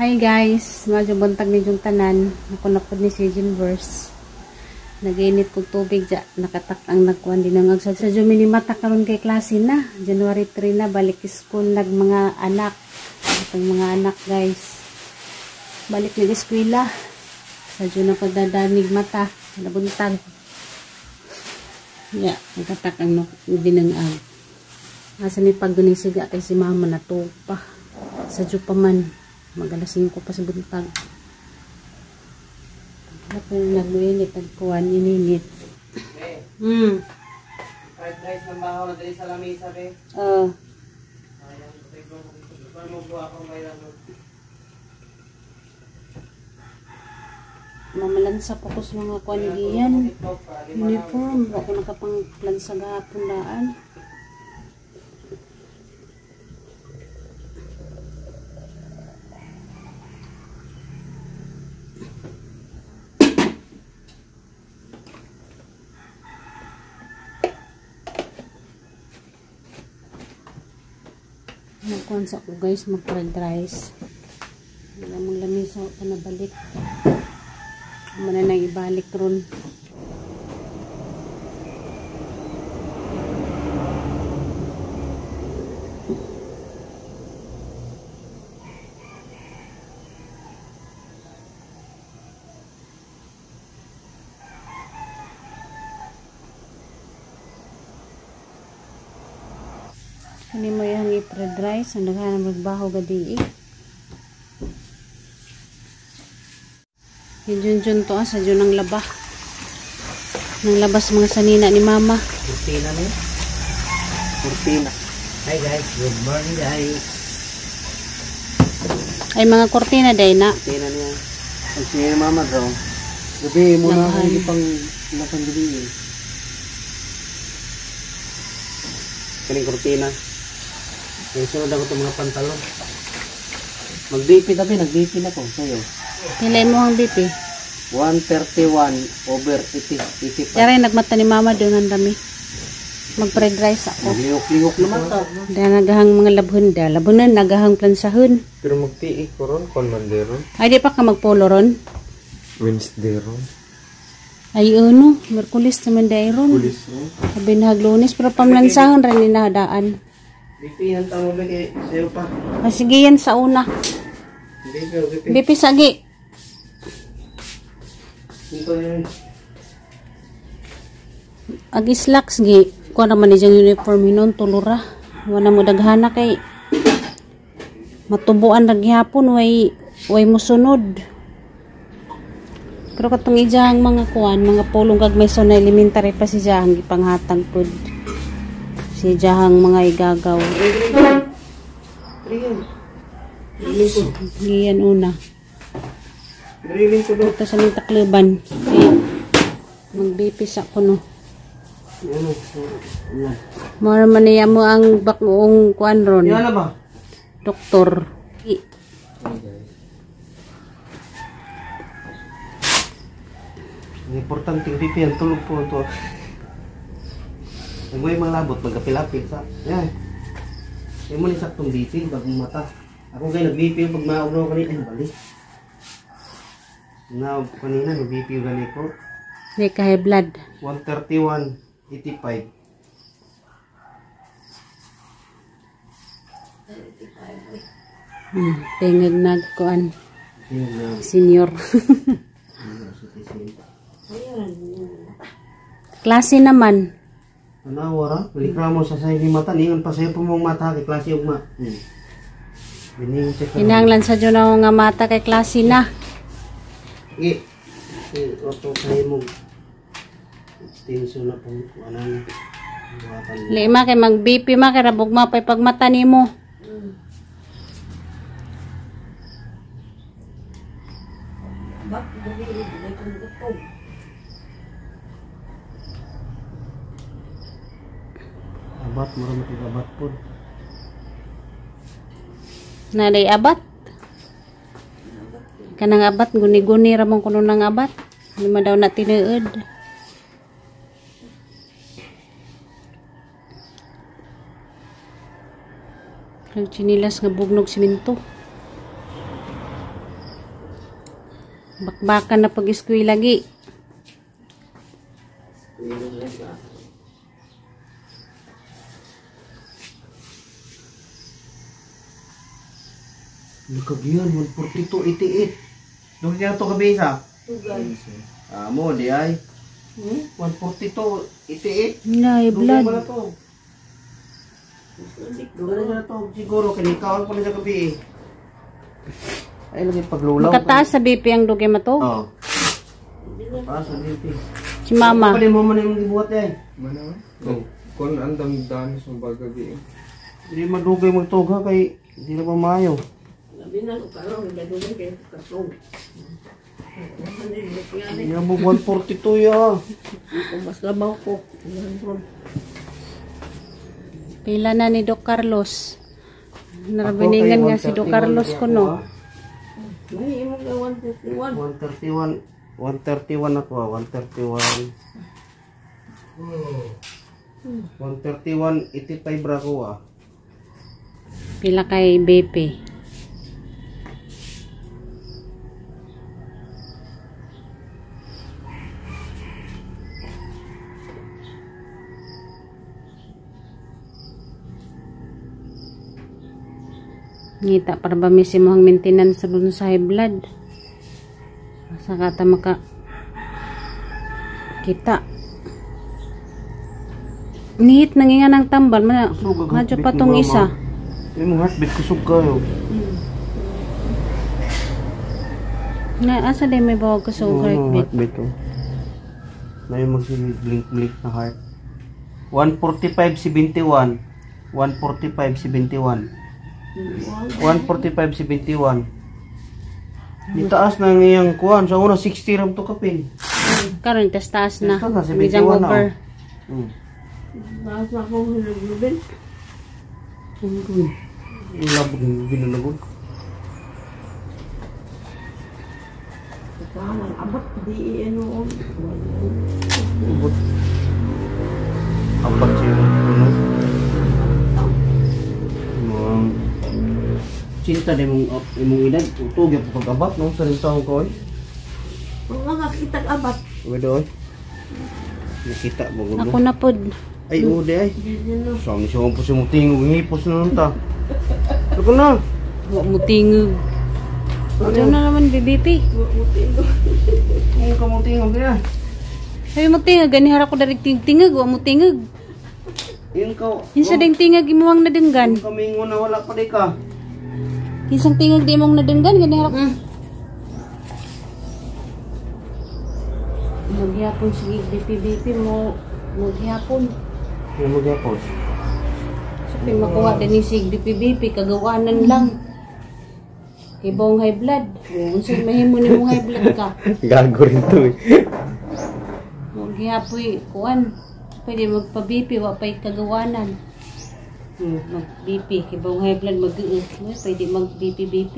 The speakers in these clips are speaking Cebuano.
Hi guys, medyo buntag ni yung tanan. Ako na po ni si Jinverse. Nag-init kong tubig dya. Nakatak ang nagkuhan din ang agsa. Sa Jumini mata karon kay klase na. January 3 na, balik school nag mga anak. Itong mga anak guys. Balik nag-eskwela. Sa June na pagdadanig mata. Nabuntag. Ya, nakatak ang dinangag. Asa ni paggunisiga kay si mama na pa. Sa June pa man. Mag-alas 5 pa sa buntag. Ako nag-init, nagkuhan, ininit. Fried rice ng baho na dali sa lamisa, be. Oo. Mamalansa po ko sa mga kuhan giyan. Uniform. Ako nakapang-lansa gahapon daan. Nagkuhan sa ko guys, mag fried rice. Wala mong lamisa pa nabalik. Muna nang ibalik ron. Kani mo yung i-fried rice, ang daghan magbaho gadi eh. Yun to sa dyan ang laba. Nang labas mga sanina ni mama. Kurtina na yun. Kurtina. Hi guys, good morning guys. Ay mga kurtina day na. Kurtina niya. Ang sige ni mama daw. Gabi mo na akong hindi pang lapan gabi eh. Kaning kurtina. Kaya sunod ako itong mga pantalon. Mag-BP tabi, nag-BP na ko sa'yo. Pilay mo ang BP? 131 over 85. Yari, nagmata ni mama doon ang dami. Mag-fried rice ako. Maglihok-lihok naman ta. Dahil nagahang mga labhon da. Labhonan, nagahang plansahon. Pero magtiik ko ron, kon man ron. Ay, di pa ka magpolo ron? Wednesday ron. Ay, ano, Merkulis naman dahil ron. Pulis no? Sabi na haglunis, pero pamlansahon rin ninahadaan. BP, yan tamo ba kay sa'yo pa? Ah, sige yan sa una. BP, BP. BP, sagi. Ito yun. Ag slacks gi. Kuha naman ni diyang uniform hinon, tulura. Wala mo daghana kay matubuan ra gihapon, way musunod. Pero katong ijang mga kuan, mga pulong gagmay so na elementary pa si Jahang gipanghatag pud. Si Jahang mga igagaw. Giyan una. Drilling ko doon. Ito sa ming takluban. Eh, magbipis ako no. Ano? Mara man niya mo ang bakong kuan ron. Yan na ba? Doktor. Ang importante yung BP, ang tulog po ito. Ang may mga labot, magkapilapil sa. Yan. Yan mo ni saktong BP, bagong mata. Ako kayo nag-BP pag maugnaw kanina. Ay, balik. Naog kanina, nag-BP yung gani ko. Hindi ka high blood. 131.85. Tingag nagkuan. Senior. Klase naman. Tanawa ra, likramo sa sayo ni mata, ningon pa sayo pa mong mata kay klase ugma. Biningon siya. Kinahanglan sa dyan ako nga mata kay klase na. Gi. Oto kay mo. Extension na pang kuanan. Lima kay mag BP ma kay rabog ma pay pagmata nimo. Abat mura makig-abat pod. Naday abat. Kanang abat guni-guni ra mong kuno nang abat. Di man daw na tinuod. Kag chinilas nga bugnog simento. Bakbakan na pag-eskwela gi. Nakagiyan, 142.88. Doon niya ito gabi isa? Ah, mo, di ay. 142.88. Nay, Dugay blood. mo na to. Dugay mo na to. Siguro, kinikaon ko na sa gabi eh. Ay, lagi paglulaw. Makataas sa BP ang dugay mato. Oo. Taas sa BP. Si mama. Ano mo man yung gibuhat eh. Mana man? Kon ang dami sa bagabi. Hindi madugay magtuga kay hindi na pa maayo. Hindi na mo 142 ya. Pila na ni Doc Carlos. Narabiningan nga si Doc Carlos ko no. 131. 131 ako ah, 131. 131, 85 ra ko ah. Pila kay BP. Ngita para ba mismo ang maintenance ron sa high blood. Asa ka ta maka kita. Nihit nanginga ng tambal man. Kusog ang Medyo heartbeat pa ni tong mama. isa. Imong heartbeat kusog kayo. Nga asa day may bawag ka sa Oo, heartbeat. heartbeat oh. Na yung blink blink na heart. 145.71. 145.71. 145.71. Nitaas na ang iyang kuan. Sa una, 60 ram to kapin. Karon tas taas na. Taas na, Bijang 71 na, over. Labog ng binulabog. Abot. Abot siya ano? Mga cinta na imong imong edad. Utog yung pag-abat no sa rin taong ko. Mga nakita abat. Pwede oy. Nakita mo gulo. Ako na pod. Ay, uli ay. Sa ni siya po si muting ngipos na nun ta. Ako na. Wa mo tingog. Diyan na naman BBP. Kung ka mutingog kaya. Ay mo tingog gani hara ko darig tingog, wa mo tingog. Yung ka. Kinsa ding tingog imong nadenggan? Yung kamingo na wala pa di ka. Kinsang tingog di imong nadenggan gani hara ko. Magyapon sige BP mo magyapon. Yung magyapon. So pay makuha din ni sig BP kagawanan lang. Kay bong high blood. Unsa mahimo nimo high blood ka? Gago rin to eh. Maghiapoy kuan. Pwede magpa-BP wa pay kagawanan. Mag-BP kay bong high blood mag pwede mag-BP BP.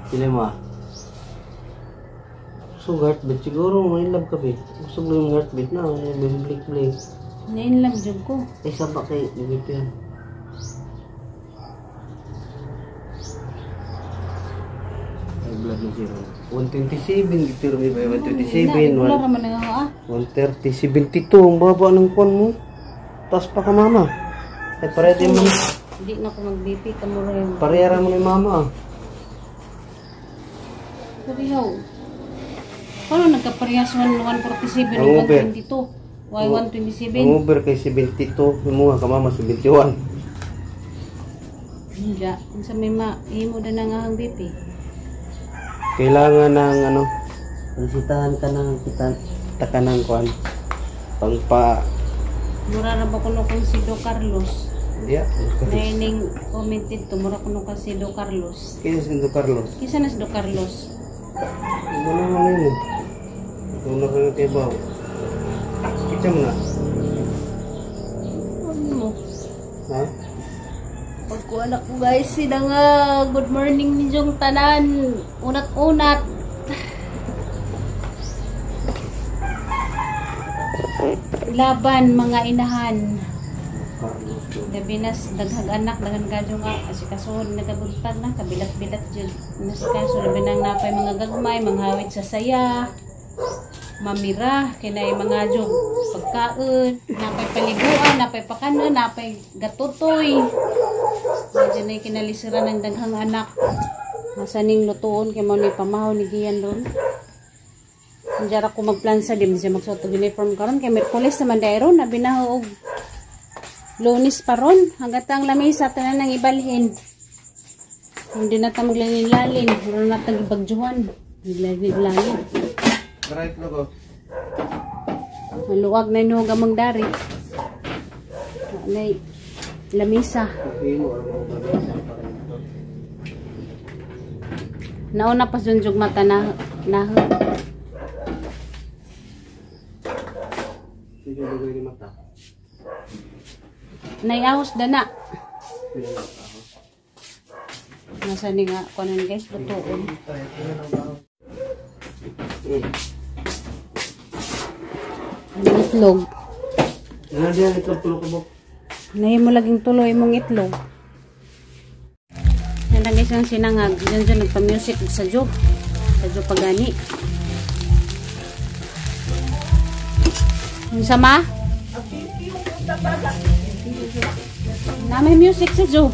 Pili mo ah. So heartbeat siguro may love ka be. Gusto mo yung heartbeat na may blink blink. Ngayon lang jud ko. Ay saba kay BP yan. High blood na zero. 127 gitiro may 127. Wala ra man nga ah. 130, 72. Ang baba ng kwan mo. Taas pa ka mama. Ay pare din mo. Hindi na ko mag-BP kamo ra yung. Parehara mo ni mama ah. Pareho. Paano nagkaparehas 147 Ang ug Uber. 122? Why 127? Ang Uber kay 72, yung mga ka mama 71. Hindi. Unsa may ma himo na nga ang BP? Kailangan ng ano, resitahan ka ng kita taka ng kwan. Pangpa Mura ra ba kuno kung si Do Carlos? Diya. Naining commented to mura kuno ka si Do Carlos. Kaya si Do Carlos. Kinsa na si Do Carlos? Wala naman yun eh. Wala ka ng tibaw. Kita mo na. Ano mo? Ha? Pagkuan Nagkuha ko guys sila nga. Good morning ninyong tanan. Unat-unat. Laban mga inahan. Gabi na daghag anak, daghan kadyo nga asikasuhon nagabuntag na kabilat-bilat jud nasikaso labi nang napay mga gagmay, manghawit sa saya, mamira kinay mga jog pagkaon, napay paliguan, napay pakanon, napay gatutoy. Medyo na kinalisira ng daghang anak. Masaning lutuon kay mao ni pamahaw ni Gian ron. Andiyan ako magplansa di man siya magsuot og uniform karon kay Miyerkules naman dayron na binaho og Lunes pa ron. Hanggat ang lamesa tanan nang ibalhin. Hindi na ta maglalin-lalin. Wala na tang ibagjuhan. Naglalin-lalin. Right logo. Maluwag na inuhog amang dari. Wala lamesa. Nauna pa junjug mata na na. Naiahos dana. Nasa ni nga kunan guys, lutuon. Ang itlog. Nahi mo laging tuloy imong itlog. Yan lang guys ang sinangag. Diyan dyan nagpa-music sa jo. Sa jo pagani. Yung sama? Na may music sa jo.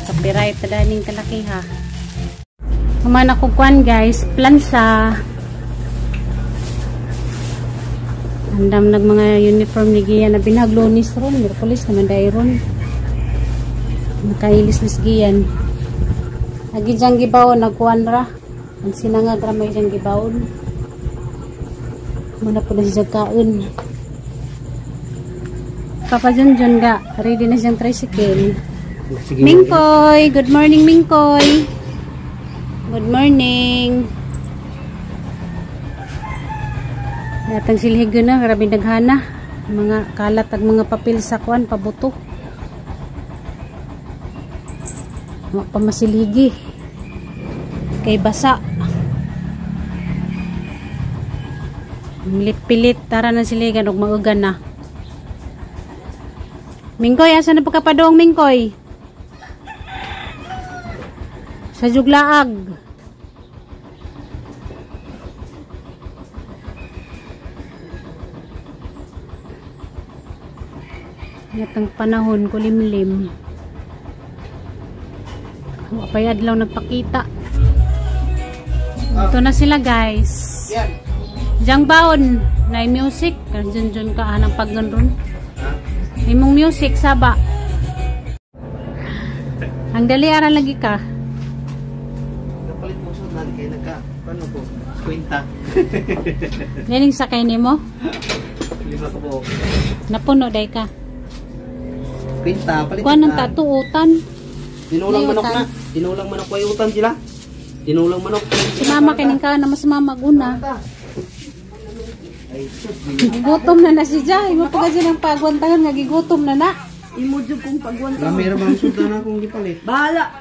Copyright ta daning kalaki ha. Humana ko kwan guys, plansa. Andam nag mga uniform ni Gian na binaglunis ron, Miyerkules naman dahil ron. Nakailis ni Gian. Agi diyang gibawon nagkuan ra. Ang sinangag ra may diyang gibawon. Muna po na siya kaon. Papa Junjun ga, ready na siyang tricycle. Sige. Mingkoy, good morning Mingkoy. Good morning. Yatang silhig na, grabe daghana. Mga kalat ag mga papel sa kuan pabuto. Wa pa masilhigi. Kay basa. Pilit-pilit tara na silhigan og maugan na. Mingkoy, asa na pagkapadong Mingkoy? Sa juglaag. Yatang panahon kulimlim. Wa pa'y adlaw nagpakita. Ito na sila guys. Jang baon na music, kanjun-jun ka anang pagganron. Imong music saba. Ang dali ara lagi ka. Kapalit mo sudan kay nagka ano ko? 50. Nining sakay nimo? Lima ka buok. Napuno day ka. 50 palit. Kuan ng tatuutan. Tinulang manok na. Tinulang manok way utan sila. Tinulang manok. Si mama kining ka na mas mama guna. Gigutom na na si Jai. Mo pa kasi ng pagwantahan nga gigutom na na. Imo jud kong pagwantahan. Lami ra bang sudan akong gipalit. Bahala.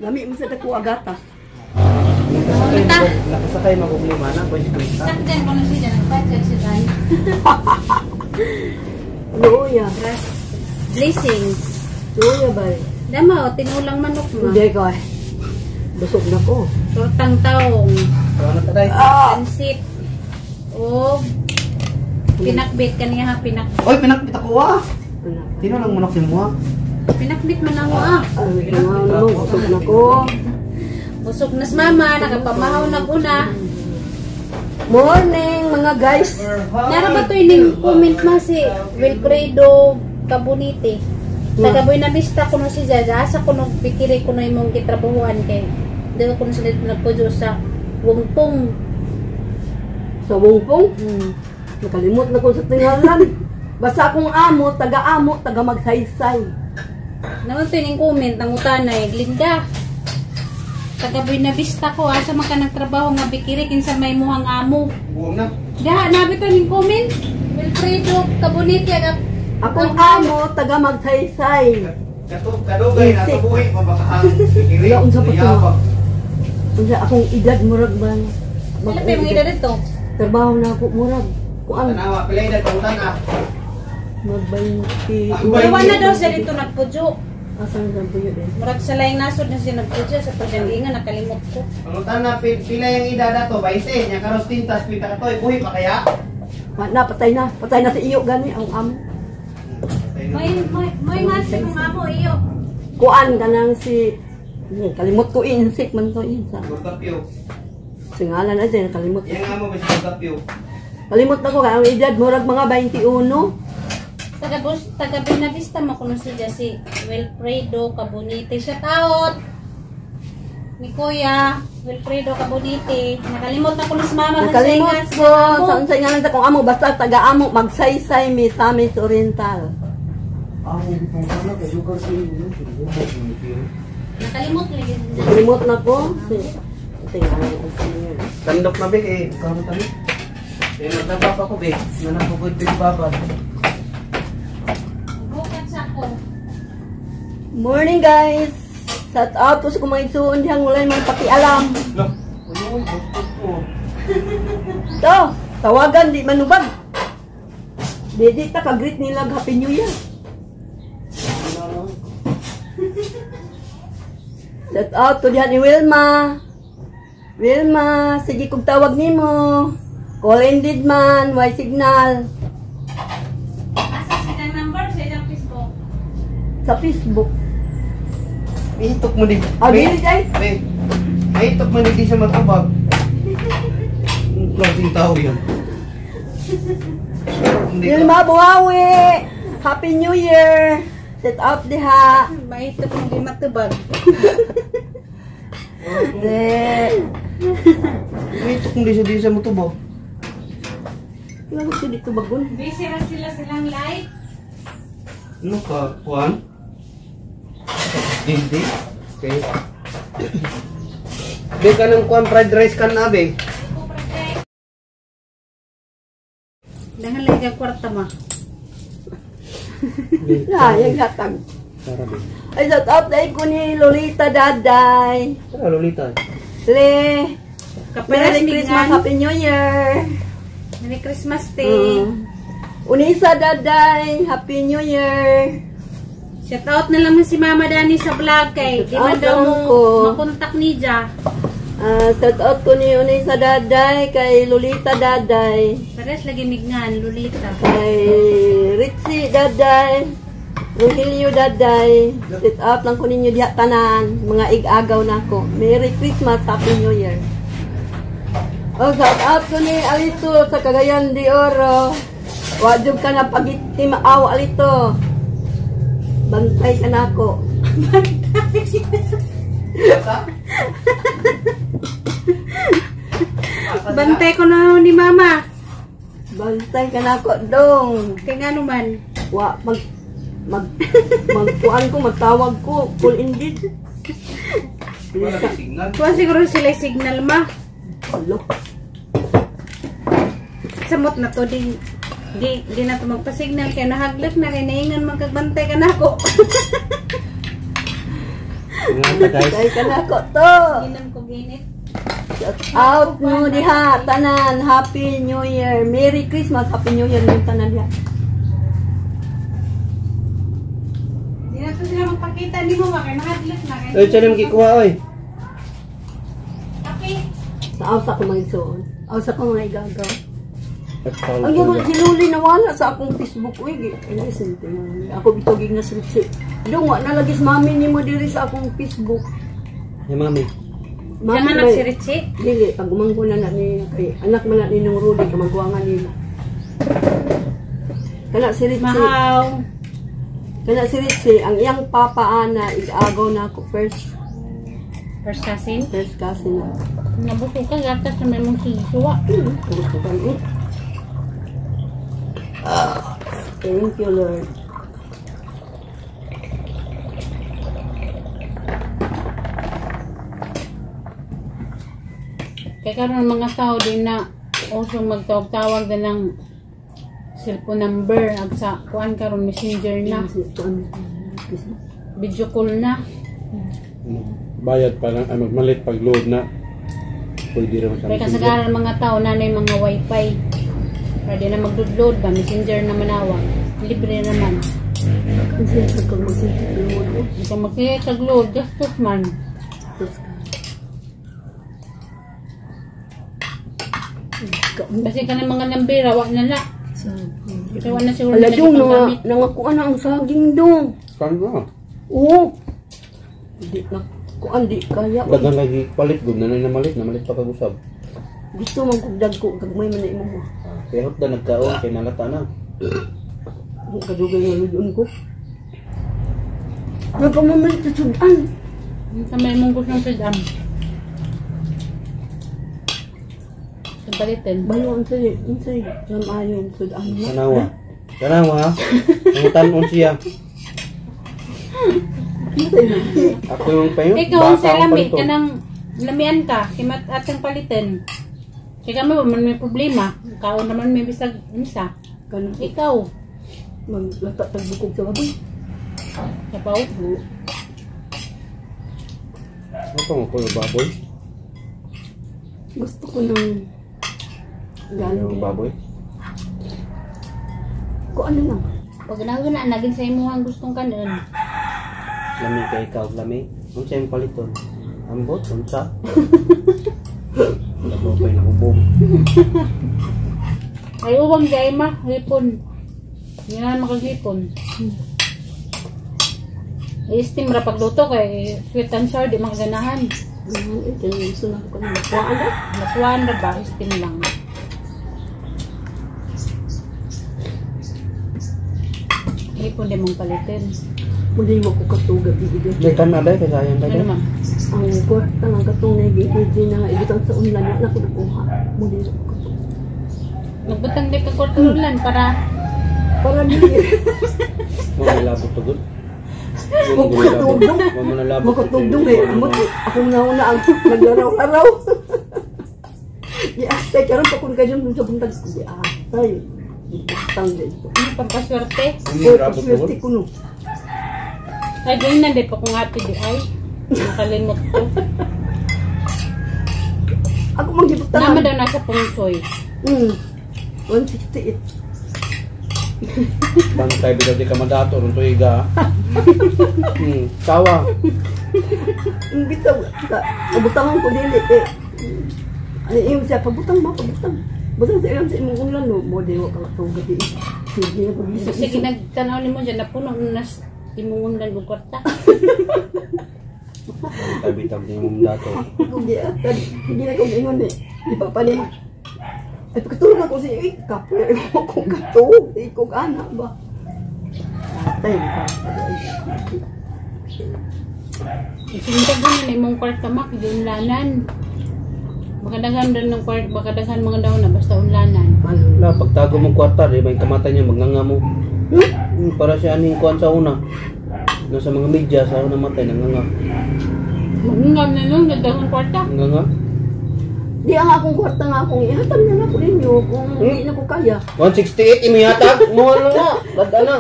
Lami mo sa dako agata. Nakasakay maguglima na pwede kwenta. Saktan ko na siya nagpa-check si Jai. Luya. Blessings. Luya ba? Dama, o, tinulang manok mo. Hindi ko eh. Busog na ko. Tortang taong. Ano ta day? Pansit. O pinakbit kaniya ha, pinakbit. Oy, pinakbit ako ah. Tinulang manok nimo ah. Pinakbit man ako ah. Ay, ano, busog na ko. Busog na si mama, nakapamahaw na una. Morning mga guys. Nara ba to ining comment ma si Wilfredo Cabonite? Taga Buena Vista kuno si Jaja, asa kuno pikiri kuno imong gitrabahuan kay dili kuno sila nagpuyo sa Wungpong. Sa Wungpong? Nakalimot na ko sa tingalan. Basta akong amo, taga-amo, taga magsaysay. Naman to ining comment ang utanay, Glinda. Taga Buena Vista ko, asa man ka nagtrabaho nga bikiri kinsa may muhang amo. Buong na. Daha nabi to ning comment. Wilfredo Cabonite aga Akong amo, taga Magsaysay. Kadugay na tubuhi pa baka ang Wala, unsa pa to? Unsa akong edad murag ba? Wala pa yung edad dito. Trabaho na ako murag. Kuan Tanawa pila edad pangutan ah. mag 20. Iwan na daw siya dito nagpudyo. Asa na buyo din? Murag sa laing nasod na siya nagpudyo sa pasyang nakalimot ko. Pangutan na pila yung edad ato 20 nya karos tintas pita katoy buhi pa kaya? Na patay na, patay na si iyo gani ang amo. May nga sa mga amo iyo. Kuan kanang si kalimot ko insik man to in sa Gurtapyo. singalan ay din kalimot. Yang amo ba si Gurtapyo? Kalimot na ko kay ang edad murag mga 21. Taga bus taga Binavista mo kuno si si Wilfredo Cabonite. Shout out ni Kuya Wilfredo Cabonite. Nakalimot na kuno si Mama kung sa Nakalimot ingas. ko sa unsay ngalan sa kong amo basta taga amo Magsaysay Misamis Oriental. Amo bitong kana kay lugar sa inyo. Nakalimot lagi. Kalimot na ko si tingnan ang niya. Tandok na be kay karon tani. Eh maglaba pa ko be. Nanapugod big baba. Bukat sa ako. Morning guys. Shout out ko sa kung mga igsuon dihang walay mga pakialam. Lo. Uy, gusto ko. To, tawagan di manubag. Di di ta ka-greet nila Happy New Year. Shout out to diha ni Wilma. Wilma, sige kog tawag nimo. Call ended man, why signal? Asa silang number sa ilang Facebook? Sa Facebook. Itok mo di. Ah, dili day. Be. Itok mo di di siya matubag. Ang klaseng tao yan. Hindi ka. Wilma Buhawi. Happy New Year. Set up diha. Maito kung di matubag. De. Itok mo di siya matubag. Wala ko dito bagon. Busy ra sila silang live. Ano ka, Juan? Hindi. Okay. Be ka ng Juan, fried rice ka na, be. Dangan lagi ka kwarta ma. Na, yung hatag. Tara, be. Ay, shout out dahil ko ni Lolita Daday. Tara, Lolita. Le, Kaparas Merry Christmas, mignan. Happy New Year. Merry Christmas te. Unisa Daday, Happy New Year. Shout out na lang si Mama Dani sa vlog kay di man Shout out daw mo ko. makontak ni Ja. Shout out ko ni Unisa Daday, kay Lolita Daday, Pares lagi mignan Lolita. kay Ritzy Daday, Rogelio Daday. Set up lang ko ninyo diha tanan, mga igagaw na ako. Merry Christmas, Happy New Year. Oh, shout out ko ni Alito sa Cagayan de Oro. Wajib ka na pagitim aw Alito. Bantay ka na ako. Bantay ko na ni Mama. Bantay ka na ako dong. Kay ngano man. Wa mag mag magkuan ko, magtawag ko, full indeed. Wala kay signal. Kuha siguro sila signal ma. Alo. Samot na to di di di na to magpa-signal kay nahaglak na kay naingan man kag bantay ka nako. Nga guys. Bantay ka na ako to. Ginan ko ginit. Shout out mo diha tanan. Happy New Year. Merry Christmas, Happy New Year yung tanan diha. Di na to sila magpakita nimo ma kay nahadlok na kay. Oy, tiyan yung gikuha, oy. Okay. Naaw sa akong mga igsoon. Aw sa akong mga igagaw. Ang gano'n, si Luli nawala sa akong Facebook. Uy, innocent. Ako bitogig na sritsi. Dong, wa na lagi si mami ni mo diri sa akong Facebook. Yung mami. Diyan anak si Richie. Dili, pag umangko na na ni, kay, anak man na ni nung Rudy, kamagwangan nila. Kana si Ritzy, Mahaw. kana si Ritzy, ang iyang papa ana, igagaw na ako first, First cousin. first cousin na. Nabuko ka gatas na may mong susuwa. Thank you, Lord. Kaya karon ang mga tao din na uso magtawag-tawag na ng Cellphone number ag sa kuan karon Messenger na, video call na. Bayad pa lang, ay magmalit pag load na. Pwede rin sa Kaya Messenger. kasagaran mga tao na yung mga wifi. Pwede na mag-download ba, Messenger na manawag. Libre naman. Cancel sa kag magsisigil. Hindi makikita load, gastos man. Tapos ka. Kasi ka ng mga nambira, wa na na. Kaya wa na siguro Ala nila dong, gipanggamit. nangakuha na ang saging dong. Kan ba? Oo. Di na, kuan di kaya. Dagan lagi palit gud na namalit, namalit pa kag usab. Gusto man kog dagko, gagmay man na imo mo. Kaya hot na nagkaon kay nalata na. Ang kadugay nga ludoon ko. Nagpamamalit sa sudan. Sa may mong gustong sudam. Sa palitin. Bayo ang say, ang say, ayong sudan na. Tanawa. Tanawa. Ang tanon siya. Ako yung payo. Ikaw ang baka sa akong lami, paliton. kanang lamian ka, kimat atang palitin. Kaya kami, wa man may problema. Kaon naman may bisag unsa. Kanang Ikaw, maglata tagbukog sa baboy. sabaw. Oo. Ano pa mo ko baboy? Gusto ko ng Yung galing. baboy. Ko ano lang. Pag na naging sa imuhang gustong kanon. Lami kay ikaw, lami. Unsa yung paliton? Ambot, unsa? Labo pa yung nakubog. Ay uwang gay ma, hipon. Hindi na makaghipon. I-steam ra pagluto kay sweet and sour di makaganahan. Ganun eh, kaya gusto na ko ng lakuan na. Lakuan ra ba, steam lang. Hipon di mong palitin. Muli mo ko katugab ibigay. May kan na kay sayang Ano dai. ma'am? Ang kwarta nga katong nagigigi na nga ibutang sa unlan na ko nakuha. Muli ko katug. Nagbutang di ka kwartulan para Para ni Mo may labot tugod. Makatugdong. Mo mo nalabot. Makatugdong eh. Amot akong nauna ang naglaraw-araw. Di astay karon pa kun kayo sa buntag ko di astay. Butang dito. ano pampaswerte. Hindi Oy, labot paswerte tugod. ko no. Ay, ganyan na di pa kung ate di ay. Nakalimot ko. Ako mang gibutangan. Nama daw nasa pungsoy. 168. Bantay bitaw di ka madato ron tuiga. Tawa. Ang bitaw, pabutangan ko dili eh. Ay, iyo siya, pabutang mo, pabutang. Butang sa ilang sa imong ulan, no? Mo, di wa ka katugad di. Sige na pag Sige, nagtanaw ni mo dyan, napuno na imong undan og kwarta. Bantay bitaw di mo madato. Kung di, hindi na kong ingon eh. Di pa pa niya. Ay, pagkatulog ako siya, eh, kapoy, ako katug, eh, kung anak ba. Atay, ka. Sintag mo na imong kwarta mak, di unlanan. Makadaghan doon ng kwarta, makadaghan mga daw na, basta unlanan. La pagtago mo kwarta di ba yung kamata niya magnganga mo. Para siya aning kuan sa una. Nasa mga media sa una matay nanganga. Magngam na nun, nagdaghang kwarta. Nanganga. Di ang akong kwarta nga akong ihatag na na ko ninyo kung hindi na ko kaya. 168 imihatag mo na nga. Lada na.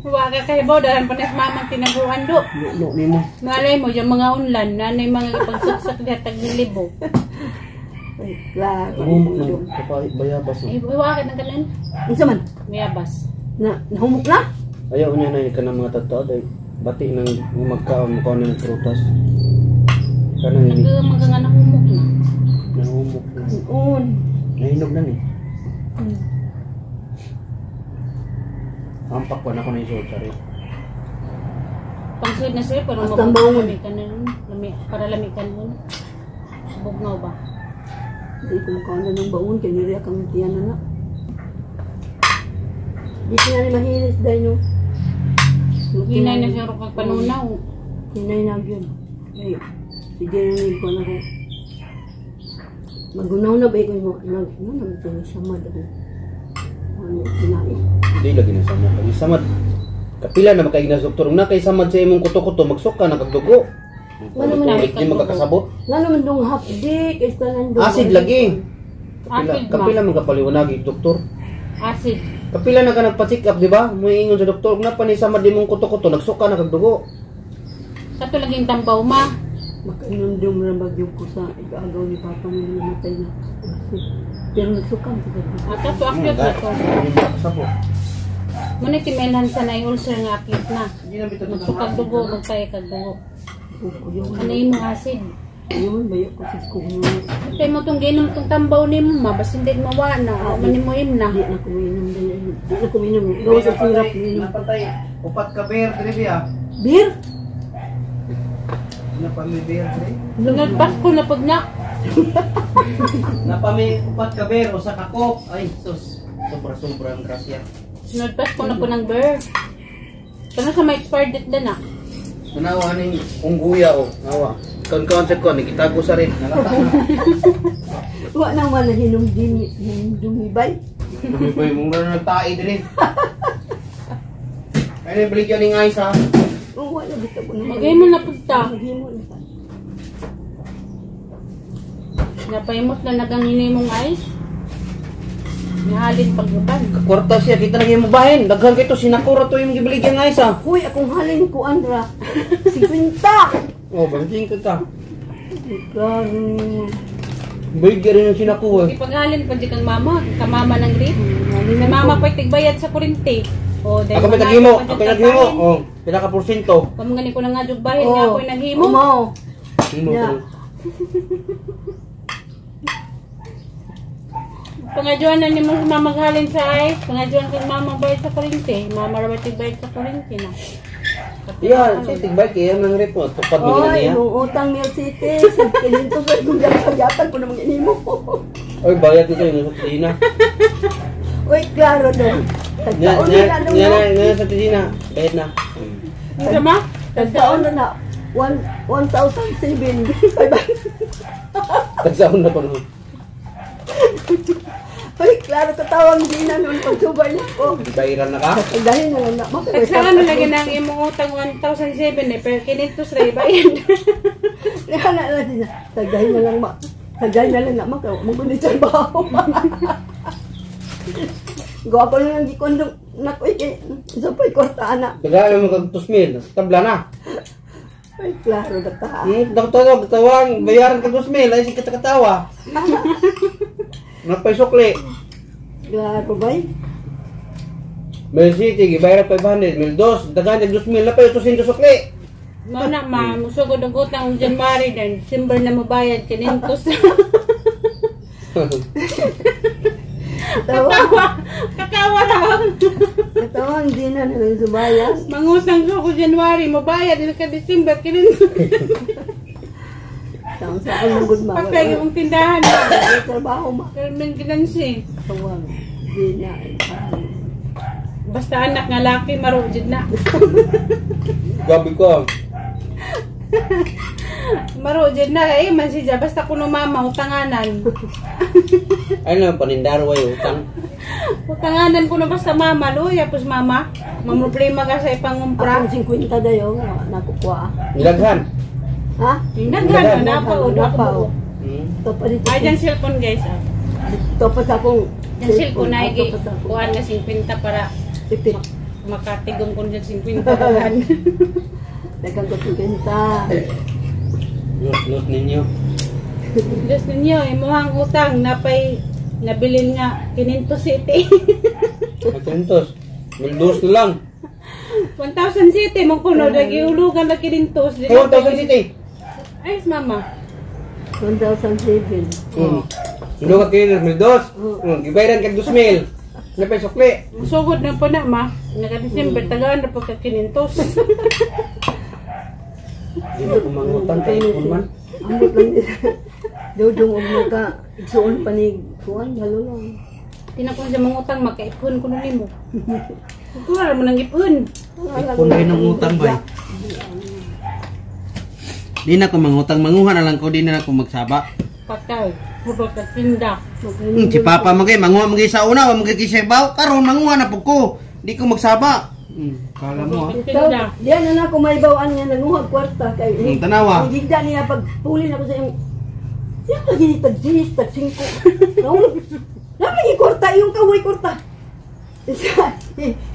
Wa ka kay bo, dahil pa na mamang tinaguan do. No nimo. Malay mo, yung mga unlan, nanay mga pagsaksak diha tag libo. Ay, klaro. Humok na kapay bayabas. Ay, wa ka ng kanan. Unsa man? Mayabas. Na nahumok na? Ayaw niya na ka ng mga tagtao dahil bati nang magkaon mo ng prutas. Kanang ini Nag mga nahumok na. nahumok na. Un. Nahinog na ni. Ampak pa na ako na isuot sorry. Pangsuod na sir, pero Basta mabugnaw bangon. lami ka na nun. Lami, para lami ka nun. Bugnaw ba? Hindi ko makaon na ng baon kay niriya kang tiyan na na. Di ko na ni mahilis dahil no. Hinay na siguro kag panunaw. Hinay na yun. Ay, sige na ni ko na ko. Magunaw na ba ikaw mo? Nag, no, nag, nag, samad ako. Ano, kinain. Hindi lagi na samad. Lagi samad. Kapila na makaignas doktor. Ung na kay samad sa imong kuto-kuto magsuka na kagdugo. Wala man na. Hindi makakasabot. Nga naman dong half day, kaysa nandong. Acid lagi. Kapila, Acid ma. kapila man kapaliwanag doktor. Acid. Kapila na ka nagpa-check up, di ba? Muingon sa doktor, na pa ni sama di mong kuto-kuto, nagsuka na kag dugo. Kato laging tambaw ma. Makainundum na bagyo ko sa igagaw ni Papa mo namatay na. Pero nagsukam ko sa Ah, kato acute na to. Sabo. Muna timelhan sa na ulcer nga acute na. Hindi na bitaw Magsukag dugo, magtay kag dugo. Ayaw, Ano imo acid? ayaw, bayo ko sa kung Kay mo tong ginom tong tambaw nimo ma, basin din mawa na, o man nimo na. Di na ko minom. Di na ko minom. Gawa sa sirap minom. Napantay, upat ka beer, dre ah. Beer? Napami beer, dre. Sunod Pasko na pag na. Napami upat ka beer, usa ka coke. Ay, sus. Sobra-sobra ang grasya. Sunod Pasko na po ng beer. Kano sa may expired date na na. Nanawa ning ungguya oh, nawa. Kon sa kon nikitago sa rin. Nalata na. Wa na man na hinumdumi, hinumdumibay. Lumibay mo nga nagtae dre. Ay, baligyan ning ice ha. Oh, wala bitaw ko na. Maghimo na pud ta. Maghimo na ta. Napaimot na nagang mong ice. Nihalin pagbuban. Kwarta siya, kita lagi mo bahin. Daghan kay to sinakura to yung gibaligyan ng ice ha. Huy, akong halin ko, Andra. 50! Oh, banting ka ta. Klaro niyo. Baligyan rin yung sinakuha. Ipaghalin pa di kang mama, kamama ng rip. Si mama pa'y tigbayad sa kurente. O, dahil Ako may manalo taghimo, pa ako dyan may taghimo. sa bahin. Oh, pila ka porsyento. Kung gani ko na nga jug bahin nga ako'y naghimo. Umaw. Himo Yeah. ko. Pangajuan na ni mo si mama maghalin sa ice. Pangajuan kang mama bayad sa kurente. Mama ra ba tigbayad sa kurente na. Iya, si tigbay kaya nang rep mo. Tupad mo gina Oy, niya. imong utang Mil City. Sa kininto sa kung yatag ko namang inimo. Oy, bayad nito yung sa Tina. Uy, klaro do. Nya Tagtaon nya na na nya no. na sa Tina. Bayad na. Ano ma? Tagtaon na na. 1,007. Tagsaon na ko no. Uy, klaro katawang di na noon pagsubay na ko. Bayaran na ka. Dahil na lang na. Tagsaan mo lagi na ang imong utang 1,007 eh, pero kinintos ra ibayad. Na lang din. Tagay na lang ma. Tagay na lang na ma. Kaya mo ni trabaho. Gawa ko na lang di kondong nakoy kay sa pa'y kwarta ana. Daghan mo kag 2,000. Tabla na. Ay, klaro na ta. Doktor, tawang bayaran kag 2,000 ay si katawa. Napay sukli. Klaro bay. Mil City, gibayaran 500, mil 2, daghan kag 2,000 napay 800 sukli. Mao na ma, musugod ang utang og January then December na mobayad kinintos. Katawa. Katawa, katawa ra. Katawang di na lang subayan. Mangutang ko ko January, mobayad din ka December kinintos. Taong sa akong lugod ma. Patay yung tindahan. May trabaho ma. Carmen Ginansi. Katawang di na. Basta anak nga laki maro jud na. Gabi ko. Maro jud na eh man siya basta kuno mama utanganan. Ay na panindaro ay utang. Utanganan kuno basta mama luya pus mama. Mamroblema ka sa ipangumpra. Akong 50 dayo nakukuha. Nilaghan. Ha? Naghan na pa o Napa o. dako. Ito pa dito. Ay dyan cellphone guys. Ah. Ito pa sa akong Dyan cellphone na Ito pa sa akong kuan na 50 para tipid. makatigom ko dyan 50 daghan. Daghang ko 50. Los los ninyo. Diyos ninyo, imuhang utang napay nabilin nga kininto city. Matintos. Mil 2 na lang. 1,000 city mong kuno lagi hulugan na kinintos. Ay, 1,000 city. Ay, mama. 1,007. Sulo ka kini mil 2. Gibayaran kag 2,000. Napay sukli. Musugod na po na ma. Naka December tagaan na pagka kinintos. Di ba kumangutang kay ipon man? Amot lang nila. Dudong og naka igsuon pa ni kuan halo lang. Tinakon siya mangutang makaipon kuno nimo. Kuha mo nang ipon. Ipon rin ang utang bay. Di na ko mangutang, manguha na lang ko, di na ako magsaba. Patay. Puro ka tinda. Si Papa magay, manguha magay sa una, wa magay kisabaw, karon manguha na pud ko. Di ko magsaba. Kala mo ah. Tinda. Diyan na na ako may bawaan nga nanguhag kwarta kay Tanawa. Ang gigda niya pag puli na ko sa iyong siya lagi ni tag 10, tag 5. Naulog. Lagi kwarta iyong kaway kwarta.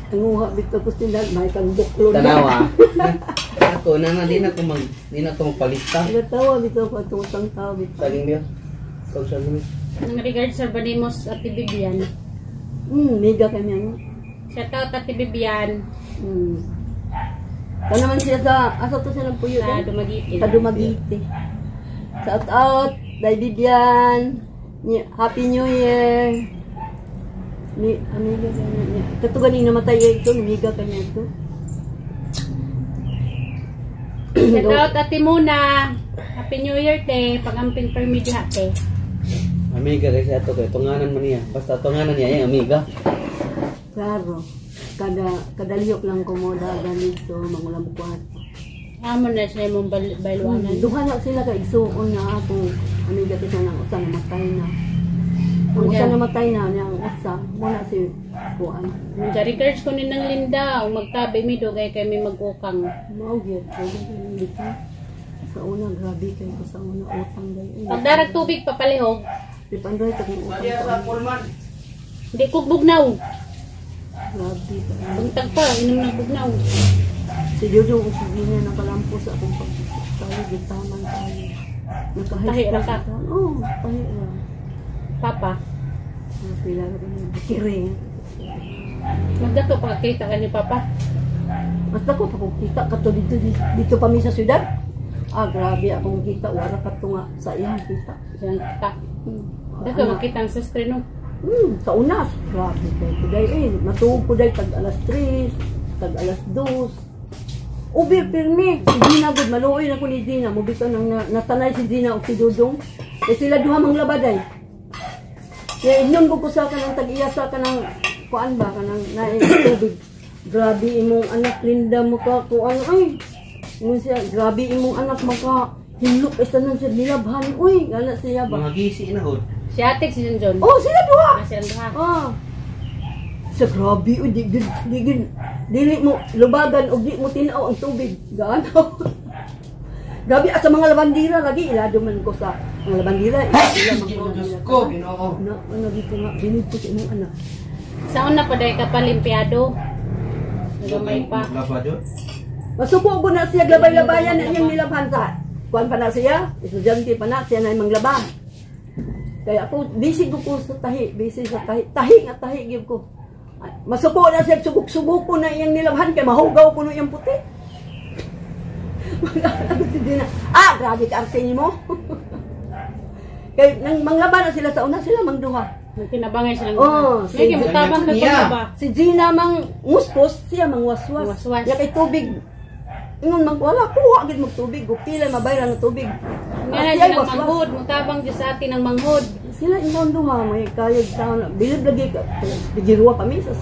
Nanguha bitaw ko sila, may kang buklo na. Tanawa. Ako na nga di na ako magpalista. Nagatawa bitaw ko atong utang tao bitaw. Saging biya. Kag saging. Nang regards sa Banimos at Bibian. Mega kami ano. Shout out Ate Bibian Kaya naman siya sa, asa to siya ng puyo sa eh? Dumaguete. Sa Dumaguete. Shout out, Day Bibian. Happy New Year. Ni amiga kanya niya. Kato ganing namatay ito, amiga kanya ito. Shout out Ate Muna. Happy New Year te. Pag-amping permi diha te. Amiga kasi ato kay tunganan man niya. Basta tunganan niya yung amiga. Klaro. Kada liyok lang ko mo dagan dito, mangulam kwarto. Amo na siya imong bayluanan. Duha na sila ka igsuon na ako. Amiga kita nang usa namatay na. Ang usa namatay na niya ang usa mo na si kuan. Sa regards ko ni nang Linda, ang magtabi mi dugay kay mi mag-ukang. Mao gyud ko dito. Sa una grabe kay ko sa una utang dai. Pagdarag tubig papalihog, Di pandoy ta kung utang. Sa Pullman. Di ko bugnaw. Grabe ka. Buntag pa, inom ng bugnaw. Si Jojo si Gina nakalampo sa akong pag tayo gitaman tayo. Tahi ra ka? Oo, tahi ra. Papa, Pila ra ko niya. Kiring. magdato pagkita ka ni Papa. Basta ko pa kung kita kato dito dito pa mi sa syudad. Ah, grabe akong kita wala kato nga sa iyang kita. Diyan kita. Dato makita ang sastre no. Sa unas. Grabe kay kuday eh. Matuog ko day tag alas 3, tag alas 2. Ubi pirmi. Si Gina gud maluoy na ko ni Gina. Mubito nang natanay si Gina og si Dudong. Kay sila duha mang labaday. Kaya inyon ko sa kanang tag-iya sa kanang kuan ba kanang naay tubig. Grabe imong anak Linda mo ka kuan ay. Ingon siya, grabe imong anak maka hinlok isa nang siya nilabhan. Uy, gana siya ba? Mga gisi na hod. Si Ate si John John. Oh, sila duha. Ah, silang duha. Ah. Sa grabe, uy, di gud, di gud, dili mo lubagan og di mo tinaw ang tubig. Gaano. Grabe at sa mga labandira lagi ilado man ko sa mga labandira. Ila Ginoo Diyos ko, Ginoo. Na, ano dito nga, binid ko sa imong anak. Sa una pa dahil ka pa limpiado. Nagamay pa. Laba jud. Masuko ko na siya labay-labayan na iyang nilabhan sa. Kuan pa na siya, estudyante pa na siya na imong laba. Kaya ako, busy ko sa tahi, busy sa tahi. Tahi nga tahi gyud ko. Masuko na siya, sugok-sugok ko na iyang nilabhan kay mahugaw ko no iyang puti. Si Dina, ah, grabe ka arte nimo. Kay nang manglaba na sila sa una sila mangduha. Nagkinabangay silang Oh, duha. May mutabang ka Niya. pa ba? Si Gina mang muspos, siya mang waswas. Waswas. Ya kay tubig. Ingon mang wala kuha gid mag tubig, pila mabayran ang tubig. Nga na Siya silang waswas. manghod, mutabang dyan sa atin ang manghod. Sila ingon duha may kayod taon. Bilib lagi ka. Bigiruwa pa mi sa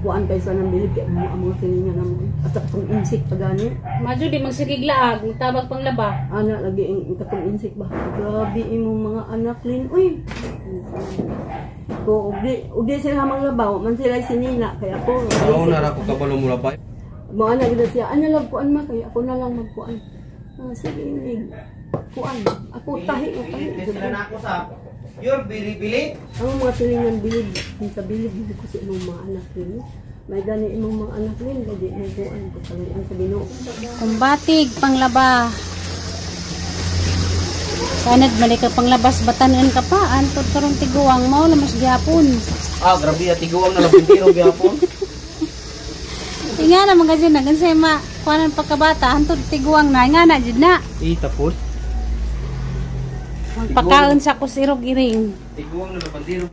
kuan kay sa nang bilib kay mo amo sininga namo. At sa katong insik pa gani. Madyo di magsigiglaag, mutabang pang laba. Ana lagi ang katong insik ba. Grabe imong mga anak lin. Uy. Ko ug di sila manglabaw, man sila sinina kay ako. Sa una ra ko kabalo mo laba. Mo ana gid siya, ana lang kuan ma kay ako na lang magkuan. Ah, sige nig. Kuan. Ako tahi ko tahi. Sila na ako sa You're bili-bili. Ang mga silingan bilib, sa bilib bilib ko sa imong mga anak lin. May gani imong mga anak lin, kay di mo kuan ko kaluyan sa Ginoo. Kumbatig, panglaba. Kanad mali ka panglabas batanon ka pa antod karong tiguang mo na mas gihapon. Ah, grabe at tiguang na labindiro gyapon. Tinga na mga dyan na gansay ma kuanan pagkabata antod tiguang na nga na jud na. Eh, tapos Magpakaon sa kusirog iring. tiguang na labandiro.